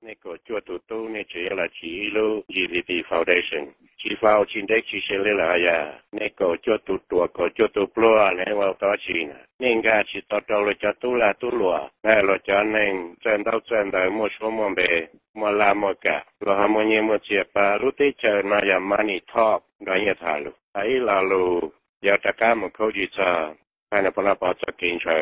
Nej kaum cuaj tus tub nej tseem yuav los tsim ib lub G D P Foundation, tsis faus tsis ntev tsis sev li lawm yog nej kaum cuaj tus ruam kaum cuaj tus pluag nej ua tau dab tsi na? Nej nkag tsis tau rau luag cov tub lag tub luam, luag cov neeg txawj ntaub txawj ntawv muaj suab muaj npe, muaj laj muaj kam, luag ho muaj nyiaj muaj txiag pab. Lub teb chaws no yog money talk nrog nyiaj tham lus, hais ib lo lus yuav rov qab mus khaub zig txog thaj nais phoo Vaj Pov txoj kev ntshaw.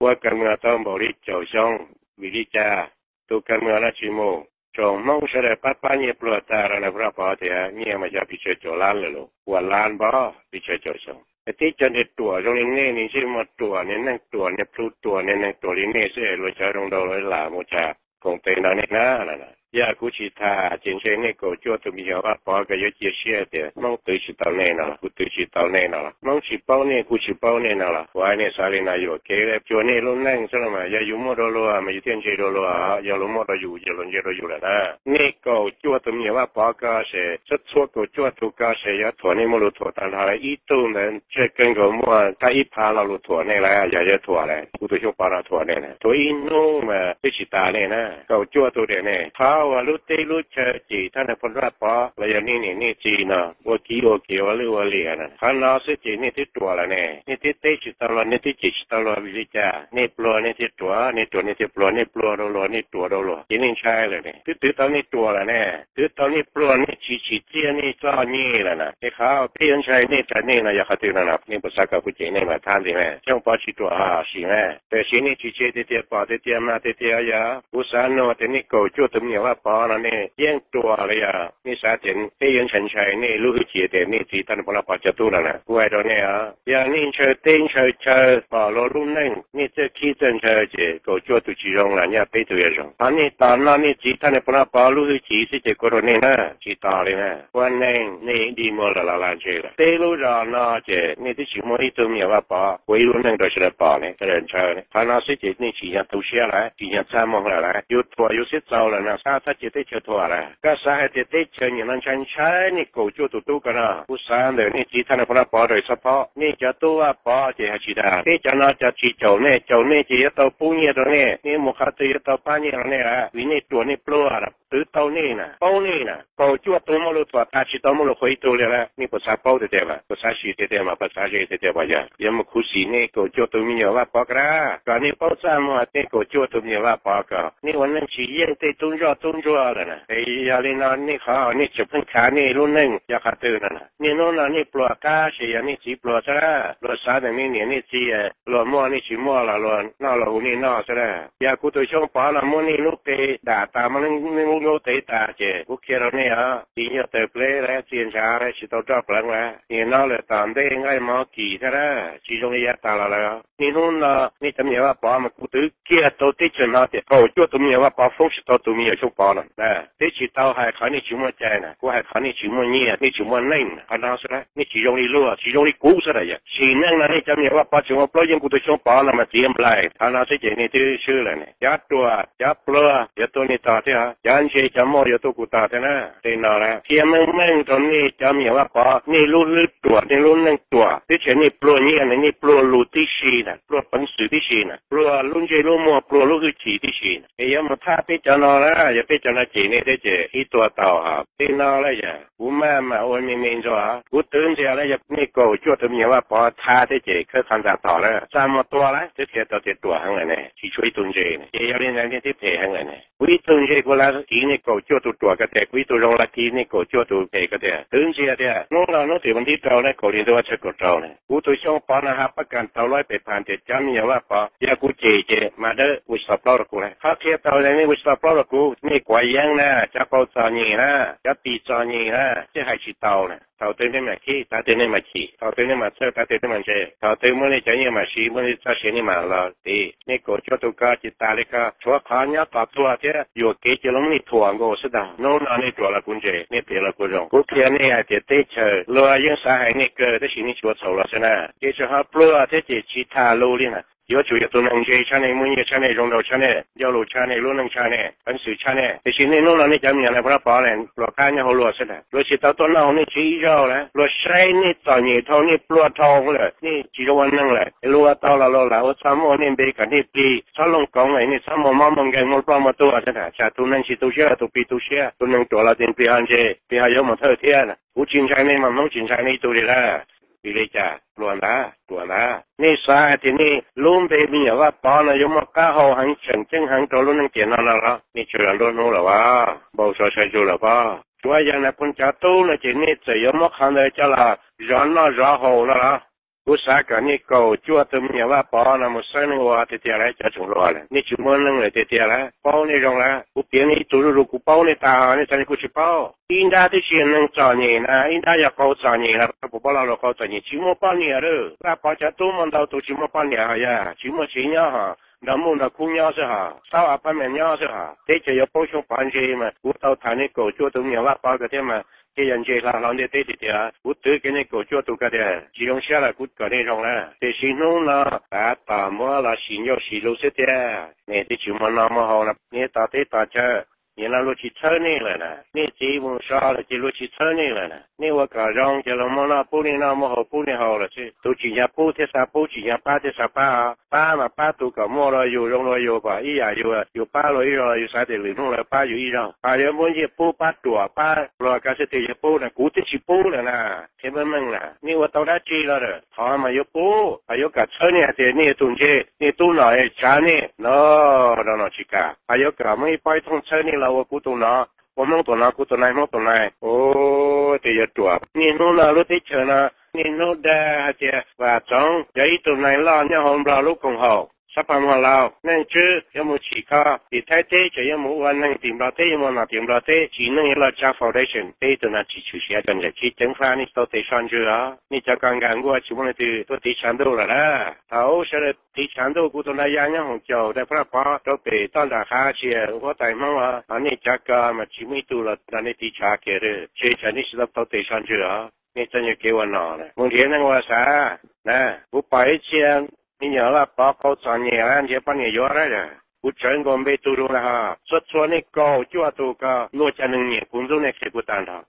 Ua kav mws tau npaum li caum xyoo, vim li cas tus kav mws no tsis mus? Tsoom Hmoob sawv daws pab pab nyiaj pluag tag rau nais phoo Vaj Pov tias nyiaj mas yog pes tsawg caum lab lawm los, ua lab npog pes tsawg caum xyoo. Teb chaws nws ruam zoo li nej, nws ntsej muag ruam, nws neeg ruam, nws plhu ruam, nws neeg ruam li nej xwb, luag cov zoo nraug lam mus tsa koom tes nrog nej na. Yog kuv tsis tham ces ntshe nej kaum cuaj tus me nyuam Vaj Pov kawg yuav cia siab tias Hmoob twv tsis tau nej no los, kuv twv tsis tau nej no los, Hmoob tsis paub nej kuv tsis paub nej no los, kuv hais nej xav li no yuam kev, cuag nej lub neej xwb los mas. Yog yus muaj rau luag mas yus thiaj ntse rau luag, yog luag muaj rau yus ces luag ntse rau yus lawm na. Nej kaum cuaj tus me nyuam Vaj Pov ko ces txhua txhua kaum cuaj tus ko ces yuav thuam nej muaj lus thuam tag nrho. Ib tug ntawd tsawg kawg nkaus muaj qab ib phav lo lus thuam nej lawm, yog yuav thuam lawm, kuv tus Xyooj Pov no thuam nej na, thuam ib hnub mas twb tsis tas nej na. Kaum cuaj tus diam ne, qhov uas lub teb lub chaw cem thaj nais phoo Vaj Pov los yog nej niam nej txiv no ua kiv ua kev ua lwj ua liam na, qhov no xwb ces nej twb ruam lawm ne. Nej twb teb tsis tau luag, nej twb cem tsis tau luag, vim li cas? Nej pluag nej thiaj ruam, nej ruam nej thiaj pluag, nej pluag rau luag, nej ruam rau luag ces nej ntshai lawm ne. Twb twv tau nej ruam lawm ne, twv tau nej pluag, nej tsis tsim txiaj nej txoj nyiaj lawm na, ces qhov peb yuav ntshai nej, ntshai nej no yog qhov twg no na? Nej puas xav kom kuv cem nej mas thab ntxiv ne? Xyooj Pov tsis ruam ho sim na, tiam sis nej tsis tseg tiag tiag, pom tiag tiag, mag tiag tiag. Yog kuv xav nug tias nej kaum cuaj tus me nyuam Vaj Pov no nej yeej ruam los yog nej xav tias peb yuav ntshai ntshai nej lub hwj chim tias nej txiv thaj nais phoo Vaj Pov cov tub no na? Kuv hais rau nej os, yog nej ntshaw teb ntshaw chaw pom luag lub neej, nej txawj khib txawj ntshaw ces kaum cuaj tus tsis zoo los nyaj peb tug yuav zoo. Qhov nej tos noj nej txiv thaj nais phoo Vaj Pov lub hwj chim xwb ces kuv rau nej na, tsis tos li na. Ua neeg nej dig muag lawm los lag ntseg lawm. Peb lub zos no ces nej twb tsis muaj ib tug me nyuam Vaj Pov ua ib lub neej rau sawv daws pom ne, sawv daws ntshaw ne. Qhov no xwb ces nej tsim nyog tu siab lawm, tsim nyog txaj muag lawm lauj. Yus thuam yus siab txaus lawm no, xav txhob cia teb chaws thuam lawm. Koj xav hais tias teb chaws nim no ntshai ntshai nej kaum cuaj tus tub ko no, kuv xav ntawm nej txiv thaj nais phoo Vaj Pov rau txhob phob. Nej cov tub Vaj Pov ces hais tsis tas, peb cov no cov tsis caum nej, caum nej ces yuav tau pub nyiaj rau nej, nej mus qhov twg yuav tau pab nyiaj rau nej lawm, vim nej ruam nej pluag, twv tau nej na, paub nej na. Kaum cuaj tus muaj lus thuam tas tsis tau muaj lus qhuas ib tug li lawm. Nej puas xav paub tiag tiag mas, puas xav sim tiag tiag mas, puas xav ze tiag tiag mas? Yog yuav mus khuv xim nej kaum cuaj tus me nyuam Vaj Pov ko na, kom nej paub txaj muag nej kaum cuaj tus me nyuam Vaj Pov ko. Nej ua neej tsis yeej tej tub ntsoj tub ntsuag lawm na. Es yog li no nej qhov nej tseem pheej khav nej lub neej yog qhov twg no na? Niaj hnub no nej pluag qab ces yog nej txiv pluag xwb, luag xav ntawm nej niam nej txiv, luag muaj nej tsis muaj los luag noj los hu nej noj xwb na. Yog kuv tus Xyooj Pov no muab nej lub qe dam tas, muab nej lub nkuaj tev tas ces kuv qhia rau nej os, txiv nyuag tawg pleb lawm, txias ntshav lawm, tsis tau roj pleev lawm, nim no lawm tom ntej nqaij mov kim thiab na, tsis zoo li yav tas los lawm. Niaj hnub no nej cov me nyuam Vaj Pov mas kuv twv kiag rau teb chaws no tias kaum cuaj tus me nyuam Vaj Pov foob tsis tau tus me nyuam Xyooj Pov no na. Twb tsis tau hais qhov nej tsis muaj cai na, kuv hais qhov nej tsis muaj nyiaj, nej tsis muaj neej na, qhov no xwb na. Nej tsis zoo li luag, tsis zoo li kuv xwb na. Yog sim neej no nej cov me nyuam Vaj Pov tseem ua plaub yeej kuv tus Xyooj Pov no mas txiav nplaim, qhov no xwb ces nej twb swb lawm ne. Cov ruam cov pluag yuav tuag nej tog thiab, cov ntse cov muaj yuav tuag kuv tog thiab na. Tej no na qhia meej meej rau nej cov me nyuam Vaj Pov, nej lub hlwb ruam, nej lub neej ruam, twb tsis yog nej pluag nyiaj na, nej pluag lus tib si na, pluag peev xwm tib si na, pluag lub ntsej lub muag, pluag lub hwj chim tib si na. Es yuav mus thab peb cov no na, yog peb cov no cem nej thiab ces ib tuag tau. Tej no lawm yog kuv maj mam ua me me ntxuag, kuv twv ntxias lawm, yog nej kaum cuaj tus me nyuam Vaj Pov thab thiab ces khawb qhov ntxa tos lawm, txaj muag tua lawm, twb qhia tau tias ruam heev lawm ne, tsis tshuav ib tug ntse ne. Ces yog li ntawd nej twb phem heev lawm ne. Kuv ib tug ntse kuv lav kiv nej kaum cuaj tus ruam ko tiag, kuv ib tug zoo lav kiv nej kaum cuaj tus phem ko tiag. Twv ntxias tias hnub no hnub tim ua ntiv rau na, kaum hli ntuj ob txhiab kaum rau na, kuv tus Xyooj Pov no hab pab kas tau lawm pem phav tias cov me nyuam Vaj Pov, yog kuv cem ces mas dawb ua tsis tau plaub rau kuv na. Qhov qhia tau nej ua tsis tau plaub rau kuv, nej kuav yeeb na, cov qau txom nyem na, cov tis txom nyem na, thiaj hais tsis tau na. Thaum twg nej mam khib, thaum twg nej mam chim, thaum twg nej mam txhawj, thaum twg nej mam ntse, thaum twg muaj nej cov nyiaj mam siv, muaj nej txoj sia nej mam los tid. Nej kaum cuaj tus ko ces tas li ko, tshuav qhov nyob tos tuag thiab yuam kev cia li muab nej thuam nkaus xwb ntag. Hnub no nej ruam los kuv ntse, nej phem los kuv zoo. Kuv qhia nej hais tias teb chaws luag yeej xav hais nej kawg tab sis nej tsis ua txhaum los xwb na. Ces tseem ho pluag thiab ces tsis tham lus li na. Yuav tsum yog tus neeg ntse tshaj nej, muaj nyiaj tshaj nej, zoo nraug tshaj nej, ncauj lus tshaj nej, lub neej tshaj nej, peev xwm tshaj nej. Tiam sis nej hnub no nej cov me nyuam no puas pov ne, pluas qab nyob hauv luag xwb na. Luag tsis tau tuaj noj hauv nej tsev ib zaug lawm. Luag saib nej txom nyem dhau, nej pluag dhau lawm, nej tsis zoo ua neeg lawm. Luag ua tau los luag lam ua txaj muag nej npe kom nej plig, txhob looj koov, nej txhob muaj mob muaj nkeeg, muaj ploj muaj tuag xwb na. Tsam tus neeg tsis tu siab los tus plig tu siab, tus neeg ruam los tus plig ho ntse, plig ho yuav mus thawj thiab. Kuv tsis ntshai nej mas Hmoob tsis ntshai nej ib tug li lawm. Vim li cas? Pluas ntag, pluas ntag. Nej xav hais tias nej lub npe me nyuam Vaj Pov no yuav muaj qab hau heev, tseem ceeb heev rau lub neej tiam no no los? Nej tsawg los nruab hnub lawm as, npau suav sai zus lawm pob. Tsuav yog Nais Phoo cov tub no ces nej txawm yuav muab qhov ntawd coj los zov noj zov haus no los? Kuv xav kom nej kaum cuaj tus me nyuam Vaj Pov no mus xeeb neeg ua tiag tiag lawm cov tsoom hluas lawm. Nej tsis muaj neeg lawm tiag tiag lawm, paub nej zoo lawm. Kuv piav nej ib tug zuj zus kuv paub nej tas, nej xav nej kuj tsis paub. Ib nrab twb tsis yog neeg txom nyem na, ib nrab yog qau txom nyem na, puas paub lo lus qau txom nyem? Tsis muaj poj niam lawm. Vaj Pov cov tub muaj ntau tus tsis muaj poj niam, ho yog tsis muaj tsev nyob, ho nrog muj nrog khub nyob xwb, ho xauj apartment nyob xwb, ho teb chaws yuav poob xyoo pov ntse mas. Kuv tau tham nej kaum cuaj tus me nyuam Vaj Pov ko thiab mas thiaj yog ntse hlo hlo ntiaj teb tiag tiag. Kuv twv kiag nej kaum cuaj tus ko tiag, tsis zoo siab los kuv kom nej zoo lawm. Tiam sis hnub no tav tom muab los sim ncauj sim lus xwb tiag, nej twb tsis muaj noj muaj haus no, nej tos teb tos chaw. Nim no luag tsis txhawb nej lawm na, nej txiv mus so lawm ces luag tsis txhawb nej lawm na. Nej ua kom zoo ces luag muaj noj pub nej noj, muaj haus pub nej haus lawm xwb. Tus tsim nyog pub thiaj xav pub, tsim nyog pab thiaj xav pab. Pab mas pab tus kom muaj dua yus, zoo dua yus, kom ib yam yus, yus pab luag ib zaug los yus xav tias lwm hnub lawv pab yus ib zaug. Pab yuav muab nyiaj pub, pab ruam, pab pluag ko xwb tiag yuav pub na, kuv twb tsis pub lawm na. Qhia meej meej na, nej ua tau dab tsi los thov mas yuav pub. Pab yuav kom txhawb nej hais tias nej yog tus ntse, nej tub nom tsav nej no, no tsis kam. Pab yuav kom muaj ib pob ib thooj txhawb nej los ua kuv tus nom, ua Hmoob tus nom, kuv tus nai, Hmoob tus nai. Ua tias yuav ruam. Niaj hnub no lub teb chaws no, niaj hnub dag hais tias Vam Txoov yog ib tug nai loj nyob hauv Nplog lub koom haum, xab pha muag laus, Neej Tswb yuav mus tsim kho tim Thaib teb, tseem yuav mus ua neeg tim Nplog teb, yuav mus nom tim Nplog teb, tsim neej yuav los tsa foundation. Peb tus no tsis tshwm sim cov ntawd, tsis ceev faj, nej tsis tau tes so ntswg os. Nej cov ko nkag nkuaj tsis muaj leej twg tuaj tiv tshav ntuj lawm na. Thaum sawv daws tiv tshav ntuj, kuv tus nra ya nyob hoom caum daim phaj pov rau pem toj nram hav sia huab tais Hmoob os, ho nej cov ko mas tsis muaj ib tug los nrog nej tiv tshav kiag li. Ntshe tsam nej tsis tau tau tes so ntswg os, nej txoj kev ua nom na. Mus nrhiav neej ua xav na. Kuv pom ib txhia me nyuam Vaj Pov qau txom nyem lawm, nrhiav poj niam yuav lawm. Kuv tsawv nkaus npe tus zus na ho, txhua txhua nej kaum cuaj tus ko luag cov neeg nyiam kuv ntxub nej qhia kuv tag nrho.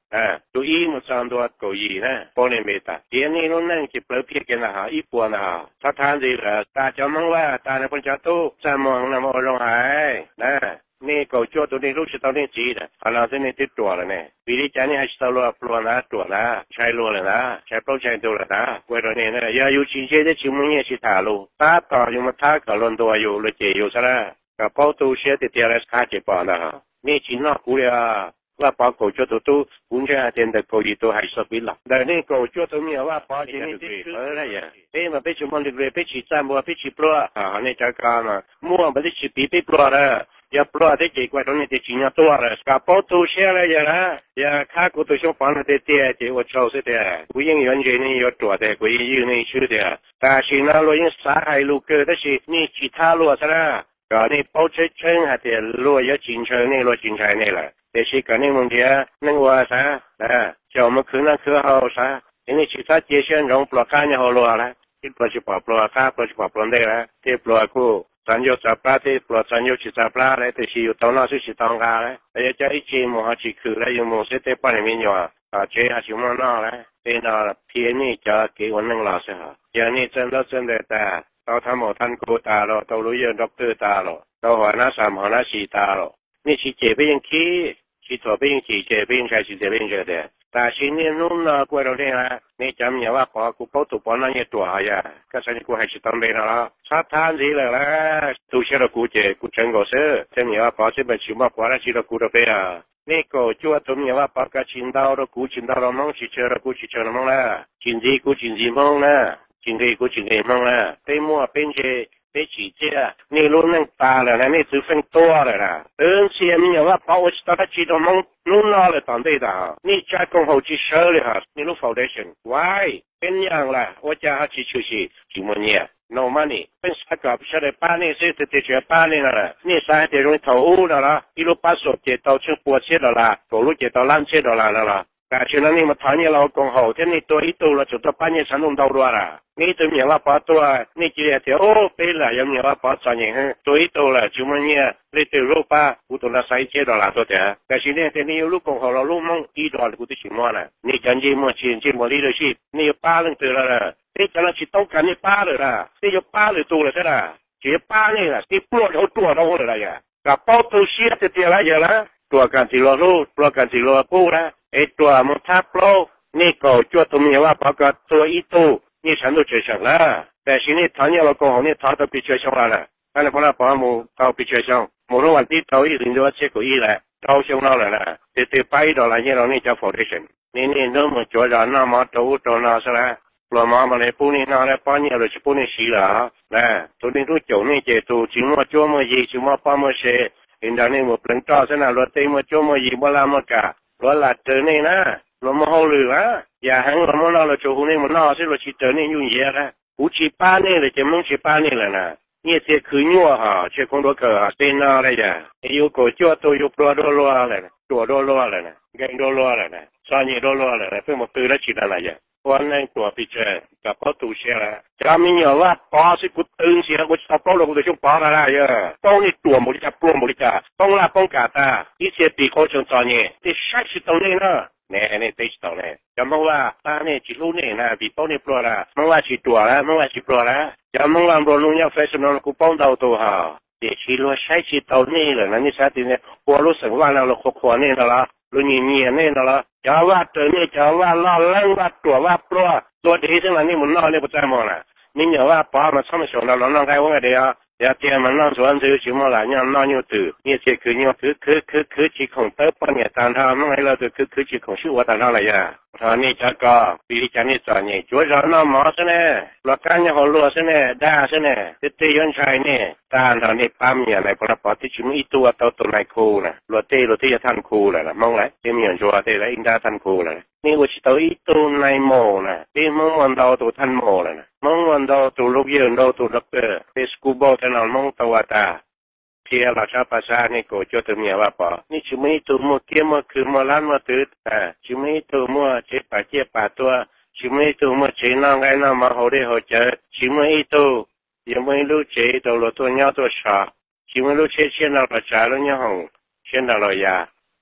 Tus ib mus txog ntua kaum yim na, paub nej npe tas. Tiav nej lub neej ces plawv phiaj kiag ntag ho, ib puas ntag ho. Txhob thab ntxiv lawm, tas cov Hmoob Vaj, tas nws pheej cov tub txaj muag no mas ua zoo hais na. Nej kaum cuaj tus nej hlub tsis tau nej txiv lawm, qhov no xwb nej twb ruam lawm ne. Vim li cas nej hais tsis tau luag, pluag ntag, ruam ntag, ntshai luag lawm ntag, ntshai plaub ntshai ntug lawm ntag. Kuv hais rau nej na, yog yus tsis ntse thiab tsis muaj nyiaj tsis tham lus, tab tom yus mus thab kom luag ntuas yus, luag cem yus xwb na. Kom paub tu siab tiag tiag lawm, qab ces pom ntag. Nej tsis noj kuv li os. Vaj Pov kaum cuaj tus tub, kuv ntseeg hais tias ntawm kaum yim tus hais tsis tau piv los. Ntawm nej kaum cuaj tus me nyuam Vaj Pov ces nej twb, peb mas peb tsis muaj degree, peb tsis txaj npua, peb tsis pluag. Ho nej cov ko mas muaj mas twb tsis piv peb pluag lawm. Yog pluag thiab ces kuv hais rau nej tias tsim nyog tuag lawm. Kom paub tu siab lawm yog na. Yog khab kuv tus xyoob pov no tiag tiag ces ua tsaug xwb tiag. Kuv yeej yuav ntse nej yuav ruam tiag, kuv yeej ywj nej ib swb tiag. Tam sim no luag yeej xav hais lus kawg tab sis nej tsis thab luag xwb na. Kom nej paub tseeb tseeb hais tias luag yuav tsis ntshaw nej, luag tsis ntshai nej lawm. Tiam sis kom nej mus nrhiav neej ua xav, caum mus khwv noj khwv haus xav, es nej tsis txhob cia siab ntsoov pluas qab nyob hauv luag lawm. Thiab pluas tsis pom pluas qab, pluas tsis pom pluas ntej lawm, thiab pluas kuj txav ncauj txav plab, thiab pluas txav ncauj tsis txav plab lawm, tiam sis yus tau noj xwb tsis tau nqa lawm. Yog cov ib tse mus ho tsis khwv lawm, yus mus xwb tej poj niam me nyuam tom tsev ho tsis muaj noj lawm. Tej no phiaj nej cov kev ua neej los xwb hos. Yog nej txawj ntaub txawj ntawv tas, tau thaj maum thaj nku tas los, tau lub yawg nroj qwj tas los, tau hauv nab xam hauv nab sim tas los, nej tsis cem peb yeej khib, tsis thuam peb yeej chim, cem peb yeej ntshai, tsis ntxias peb yeej ntshai tiag. Tam sim niaj hnub no kuv hais rau nej na, nej cov me nyuam Vaj Pov, kuv paub tus Pov noj nyiaj ruam hos yog koj xav tias kuv hais tsis tau npe no los txhob thab ntxiv lawm lauj. Tu siab rau kuv ces kuv tsawv nkaus xwb, cov me nyuam Vaj Pov xwb mas tsis muaj quav dab tsi rau kuv rau peb os. Nej kaum cuaj tus me nyuam Vaj Pov ko tsis ntau rau kuv, tsis ntau rau Hmoob, tsis tsawg rau kuv, tsis tsawg rau Hmoob na. Tsis ntxiv kuv tsis ntxiv Hmoob na, tsis nqis kuv tsis nqis Hmoob na. Peb muaj peb ntse, peb tsim txiaj, nej lub neej tas lawm na, nej txwv feej tuag lawm na. Twb ntxhia me nyuam Vaj Pov ua tsis tau dab tsi rau Hmoob hnub no lawm tom ntej tas, nej tsa koom haum tsis sawv li hos, nej lub foundation, why? Peb nyaam lawm ua cas ho tsis tshwm sim? Tsis muaj nyiaj, no money. Peb xav kom sawv daws pab nej xwb, tiag tiag tsis pab nej no lawm. Nej xav hais tias zoo li thaum ub no los ib lub pab xom ces tau tsheej pua txhiab dollar, kaum lub ces tau lab txhiab dollar no los? Tam sim no nej mus thov nyiaj los ua koom haum thiab nej tua ib tug los tseem tuaj pab nyiaj tshav ntuj ntau dua lawm. Nej ib tug me nyuam Vaj Pov tuag nej cia li hais tias, Ub, peb lam yog me nyuam Vaj Pov txom nyem heev, tua ib tug lawm tsis muaj nyiaj, leej twg hlub pab? Kuv tus no xa ib txhiab dollar tuaj tiag. Tam sim nej tias nej yuav lub koom haum los lub Hmoob ib dollar kuv twb tsis muab na. Nej cov ntsej muag tsis ntsej muag li lawm sib, nej yuav pab leej twg los lawm? Peb cov no tsis toob kas nej pab lawm na, nej yuav pab lwm tus lawm thiab na. Tsis yuav pab nej lawm, nej pluag rau ruam rau lawm na yom. Kom paub tu siab tiag tiag lawm yog lawm, ruam kom ntxim luag hlub, pluag kom ntxim luag pub lawm, es ruam mus thab plaub. Nej kaum cuaj tus me nyuam Vaj Pov ko tua ib tug, nyiaj tshav ntuj tseem seem lawm. Tam sim nej thov nyiaj los koom haum nej thov tau pes tsawg xyoo los lawm? Vaj Pov mus tau pes tsawg xyoo? Mus hnub vas thib rau ib hlis ntuj ob txhiab kaum ib lawm, rau xyoo no lawm na. Tus twg pab ib dollar nyiaj rau nej cov foundation? Nej niaj hnub mus cuav zos noj mov rau ub rau no xwb lawm. Pluas mov mas lawv pub nej noj lawm, pob nyiaj luag tsis pub nej siv lawm na. Tus niaj hnub caum nej ces tus tsis muaj cuab muaj yig, tsis muaj poj muaj sev, li ntawd nej mus pleev roj xwb na. Luag tej muaj cuab muaj yig, muaj laj muaj kam, luag lam raws nej na. Luag muaj hauj lwm lawm, yam heev luag muaj noj luag tsuas hu nej mus noj xwb, luag tsis raws nej nyuj nyiav na. Kuv tsis pab nej lawm ces Hmoob tsis pab nej lawm na. Nyiaj txiag khwv nyuaj hos, tsheej khoob duav kawm hos, tej no lawm yog. Es yus kaum cuaj tus yus pluag dua luag lawm, ruam dua luag lawm, nkeeg dua luag lawm, txom nyem dua luag lawm, pheej mus qw dab tsi no na yog? Ua neej ruam pes tsawg kom paub tu siab lawm. Cov me nyuam Vaj Pov xwb kuv twv ntxiv kuv tsis tau paub rau kuv tus Xyooj Pov tag lawm yog. Paub nej ruam npaum li cas pluag npaum li cas, poob laj poob kam tag, ib txhia pim qau tseem txom nyem, tej saib tsis taus nej na. Ne, nej teb tsis tau ne. Cov Hmoob Vaj pab nej tsis hlub nej na, vim paub nej pluag lawm. Hmoob Vaj tsis ruam lawm, Hmoob Vaj tsis pluag lawm. Cov Hmoob Vaj nplua nuj nyob Fresno no kuv paub ntau tus hos, tiam sis luag saib tsis taus nej lawm na. Nej xav tias ua lub xeem Vaj no luag qhuas qhuas nej no los, luag nyiam nyiam nej no los? Cov Vaj raws nej, cov Vaj loj leeb, Vaj ruam, Vaj pluag, tua dev xwb mas nej mus noj nej puas txaj muag na? Me nyuam Vaj Pov mas txhob mus xyaum nrog luag noj nqaij ua nqaij dev os. Yog tiag mas noj ntxuav ntxwv tsis muaj lam noj, noj nyuj twm, nyiaj txiag khwv nyuag, khwv khwv khwv khwv tsis khoom tawb poj niam tag nrho, Hmoob Aiv Lauj tus khwv khwv tsis khoom swb ua tag nrho lawm yog. Thaum nej cov ko, vim li cas nej txom nyem, cuav zos noj mov xwb ne, luag qab nyob hauv luag xwb ne, dag xwb ne, twb twb yuav ntshai nej tag nrho. Nej pab me nyuam Nais Phoo Vaj Pov twb tsis muaj ib tug ua tau tus nais khu na, luag tej luag twb yog thaj khu lawm na, Hmoob lawm tej me nyuam ntsuag tej lawv ib nrab thaj khu lawm. Nej ua tsis tau ib tug nais maum na, peb Hmoob muaj ntau tus thaj maum lawm na, Hmoob muaj ntau tus lawyer, ntau tus doctor, tej school board tej no Hmoob tau ua tag. Qhia los tshab pas xav, nej kaum cuaj tus me nyuam Vaj Pov, nej tsis muaj ib tug muaj kiab muaj khw muaj lab muaj twv, tsis muaj ib tug muaj tsev pam ciaj pam tua, tsis muaj ib tug muaj tsev noj nqaij noj mov haus dej haus cawv, tsis muaj ib tug yuav muaj ib lub tsev rau luag tuaj nyob tuaj so, tsis muaj ib lub tsheb tshiab nrog luag tsav, lub nyob hoom tshiab nrog luag ya.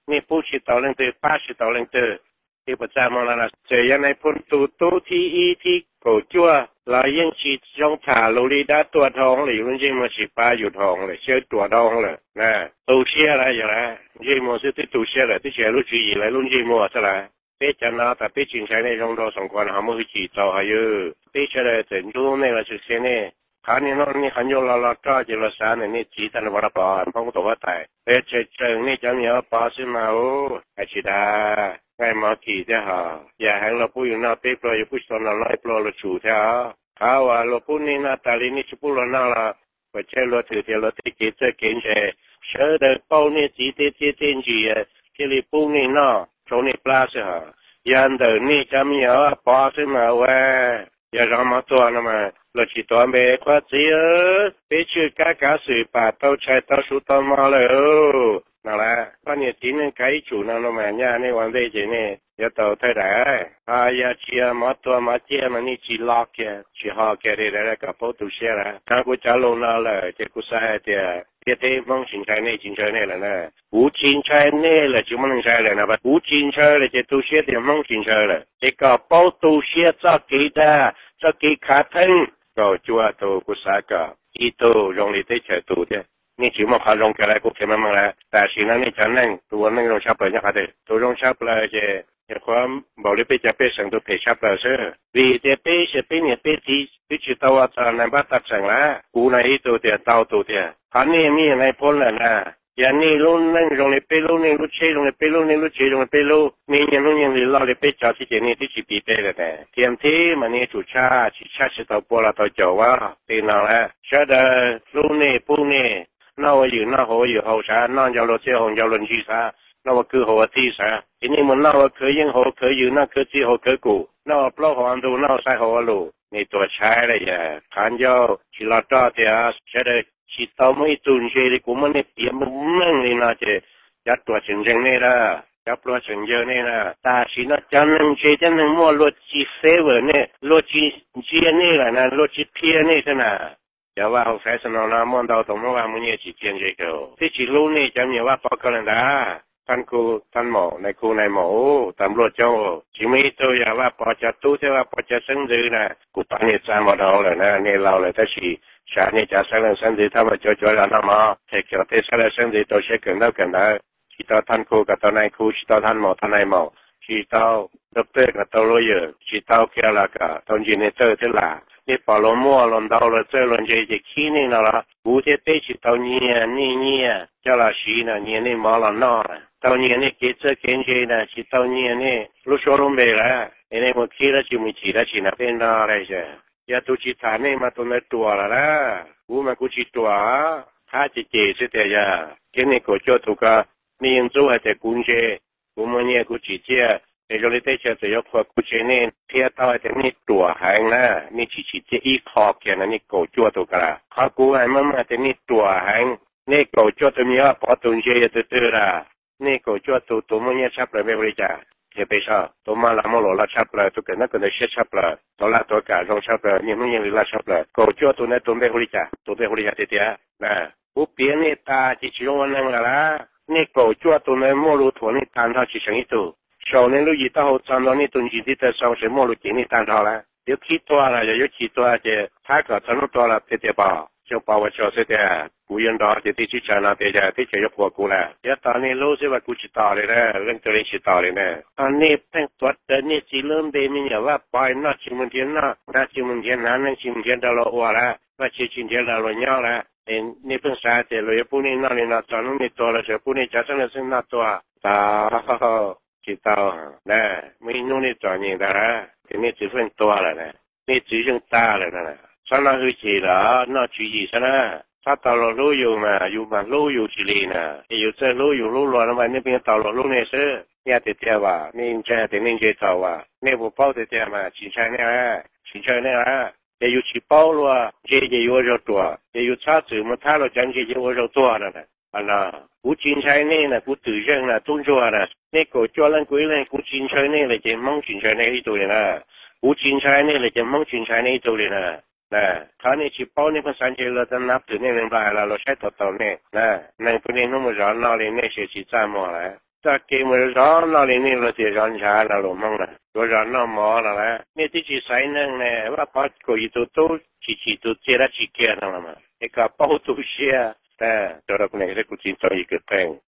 Nej pub tsis tau leej twg, pab tsis tau leej twg, nej puas txaj muag no los? Txawm yog Nais Phoo tus tub thib ib thib kaum cuaj los yeej tsis zoo tham lus li dab tuag dhau lawm, yus lub ntsej muag tsis pab yus dhau lawm, siab ruam dhau lawm na. Tu siab lawm yog lawm, ntsej muag xwb twb tu siab lawm, twb tsis hais lub tswv yim lawm, lub ntsej muag xwb lawm. Peb cov no tas peb tsis ntshai nej zoo nraug xoom khuas no ho muaj hwj chim txaus hos ywg. Peb sawv daws txawm ntsub nej los tsis qhia nej. Qhov niaj hnub nej qhov ncauj lo lo roj ces luag xav ntawm nej txiv tag nrho los pom Hmoob tus huab tais, luag yog tsawg tsawg nej cov me nyuam Vaj Pov xwb mas ub, hais tsis dag. Nqaij mov kim thiab hos, yam heev luag pub yus noj peb pluag, yus pub tsis tau noj, luag ib pluag luag tsum thiab os. Qhov uas luag pub nej noj tas li nej tsis pub luag noj los puas tsawg, luag twm tias luag tej kev txawj kev ntse, sawv daws pauj nej txiv tej txiaj tej ntsig thiaj li pub nej noj rau nej plab xwb hos. Yog ntawm nej cov me nyuam Vaj Pov xwb mas ua, yog zov mov tuag no mas luag tsis tuav npe, qhuab txiv, peb tswj kab kav xwm pam tau tshais tau su tau mov lawm no lawm. Poj niam txiv neej kav ib tsum no no mas nyaj nej ua ntej ces nej yuav tau thawj daim. Ho yog tsis yog mov tuag mov ciaj mas nej tsis lo kiag tsis ho kiag li lawm, kom paub tu siab lawm. Qhov kuv cov lus no lawm ces kuv xav hais tias ntiaj teb Hmoob tsis ntshai nej, tsis ntshaw nej lawm na. Kuv tsis ntshai nej lawm, tsis muaj neeg ntshai lawm no, kuv tsis ntshaw lawm ces tu siab tias Hmoob tsis ntshaw lawm. Ces kom paub tu siab txoj kev dag, txoj kev khav theeb. Kaum cuaj tus kuv xav kom ib tug zoo li teb chaws tus thiab. Nej tsis muaj qhov zoo kiag lawm, kuv qhia meej meej lawm. Tam sim no nej cov neeg tus ua neej zoo tshaj plaws nyob qhov twg? Tus zoo tshaj plaws ces nyuam qhuav npaum li peb cov pej xeem tus phem tshaj plaws xwb. Vim tias peb xyov peb niam peb txiv twb tsis tau ua txog nais npab tag xeem lawm, kuv no ib tug tiag, ntau tus tiag. Qhov nej me nyuam Nais Phoo lawm na, yog nej lub neej zoo li peb lub, nej lub tsheb zoo li peb lub, nej lub tsev zoo li peb lub, nej niaj hnub nyoog li loj li peb cov thiab ces nej twb tsis piv peb lawm ne. Thiab thiab mas nej yuav tsum tshaj, tsis tshaj tsis tau pua los tau caum ua tej no lawm. Sawv daws hlub nej pub nej, noj ua yws noj, haus ua yws haus sav, noj nco luag txiaj haus nco luag ntsig sav, noj ua kwj haus ua tij sav. Ces nej mus noj ua khwv yeej haus ua khwv yws, noj khwv txiv haus khwv kum, noj ua plaub haus ua ntug, noj ua xaiv haus ua lus, nej tuag tshaib lawm yog. Qhov ncauj tsis lo roj tiag, sawv daws tsis tau muaj ib tug ntse li kuv muab nej piav meej meej li no ces cov ruam tseem ntseeg nej lawm. Cov pluag tseem yawg nej na, tam sim no cov neeg ntse cov neeg muaj luag tsis favor nej, luag tsis ntsia nej lawm na, luag tsis qhia nej thiab na. Cov vaj hauv fashional no muaj ntau tus Hmoob Vaj muaj nyiaj tsis txiaj ntsig kawg, twb tsis hlub nej cov me nyuam Vaj Pov ko lawm ntag. Thaj Khu, Thaj Maum, Nais Khu, Nais Maum, tas npluaj coob, tsis muaj ib tug yog Vaj Pov cov tub thiab Vaj Pov cov xeeb ntxwv na. Kuv pab nej txaj npau dhau lawm na, nej laus lawm tab sis xav nej cov xeeb leej xeeb ntxwv txhob mus cuav cuav zos noj mov, qhia kiag tej xeeb leej xeeb ntxwv tau siab kawm ntaub kawm ntawv, tsis tau Thaj Khu kom tau Nais Khu, tsis tau Thaj Maum tau Nais Maum, tsis tau doctor kom tau lawyer, tsis tau kiag los kom tau engineer thiab lam. Nej pom luag muaj luag ntau luag txawj luag ntse ces khib nej no los kuv thiab peb tsis tau nyiag nej nyiaj coj los siv no, nyiag nej mov los noj na, tau nyiag nej kev txawj kev ntse na, tsis tau nyiag nej lub suab lub npe lawm. Es nej mus khib dab tsi mus chim dab tsi no peb nrog lawm. Yog tus tsis tham nej mas tus ntawd ruam lawm na. Kuv mas kuv tsis ruam, thab ces cem xwb tias yog thiab nej kaum cuaj tus ko, nej yeej ntxub hais tias kuv ntse, kuv muaj nyiaj kuv tsim txiaj, es zoo li teb chaws txawm yuav qhuas kuv ces nej qhia tau hais tias nej ruam heev na, nej tsis tsim txiaj ib qho kiag no nej kaum cuaj tus ko lawm. Qhov kuv hais maj maj tias nej ruam heev, nej kaum cuaj tus me nyuam Vaj Pov tus ntse yog tus twg lawm? Nej kaum cuaj tus, tus muaj nyiaj tshaj plaws npe hu li cas? Qhia peb saib. Tus maj los muaj luam loj tshaj plaws, tus kawm ntaub kawm ntawv siab tshaj plaws, tuav laj tuav kam zoo tshaj plaws, niaj hnub nyoog li laj tshaj plaws, kaum cuaj tus ntawd tus npe hu li cas? Tus npe hu li cas tiag tiag na? Kuv piav nej tas ces tsis zoo ua neeg lawm lawm. Nej kaum cuaj tus ntawd muaj lus thuam nej tag nrho tsis seem ib tug. Saum nej lub yim taub hau txog ntua nej tus ntsis ntiv taw xoo tseem muaj lus cem nej tag nrho lawm. Yuav khib tuag los yog yuav chim tuag ces thab kom txog hnub tuag los tiag tiag pom. Xyoo pom ua tsaug xwb tiag, kuv yuav nrov ces tej tsib tsav no tias yog teb chaws yuav qhuas kuv lawm. Yuav tos nej hlub xwb mas kuv tsis tos li na, leej twg li tsis tos li na. Ho nej pheej tuav rawv nej txiv lub npe me nyuam Vaj Pov noj tsis mus nrhiav noj, hnav tsis mus nrhiav hnav, neej tsis mus nrhiav nrog luag ua lawm, vaj tse tsis nrhiav nrog luag nyob lawm, es nej pheej xav tias luag yuav pub nej noj li no txog hnub nej tuag los tseem pub nej cov xeeb leej xeeb noj tuag. Tau tsis tau na, muaj ib hnub nej txom nyem ntag na, ces nej txiv feej tuag lawm na, nej txiv zeej tag lawm na. Txhob noj hwj chim lawm, noj tswv yim xwb na. Txhob tau luag hlub yus mas yus mas hlub yus tsis li na. Es yus txawj hlub yus hlub luag no mas nej pheej tau luag hlub nej xwb. Nyaj tiag tiag as, nej ntshai tias nej ntse thaum as, nej puas paub tiag tiag mas tsis ntshai nej a, tsis ntshai nej a. Ces yus tsis paub luag ntse ces yus ua zaug ruam, ces yus txhob txwm mus thab luag cov ntse ces ua zaug tuag no. Kuv tsis ntshai nej na, kuv twm zeej na, tub ntsuag na, nej kaum cuaj leej kuv ib leeg, kuv tsis ntshai nej lawm ces Hmoob tsis ntshai nej ib tug li na. Kuv tsis ntshai nej lawm ces Hmoob tsis ntshai nej ib tug li na. Qhov nej tsis paub nej pheej xav ntse luag, tab nab twm nej neeg Nplog hais los luag saib tau tau nej na. Neeg pw niaj hnub mus zov noj li nej ces tsis txaj muag lawm. Txoj kev mus zov noj li nej luag tias zov ntshav no luag Hmoob na, yuav zov noj mov no lawm. Nej twb tsis xaiv neeg ne, Vaj Pov kaum yim tus tub tsis chim tus txiaj dab tsi kiag no los mas es kom paub tu siab. Rau rau kuv niam thiab kuv txiv txoos yim kwv qees,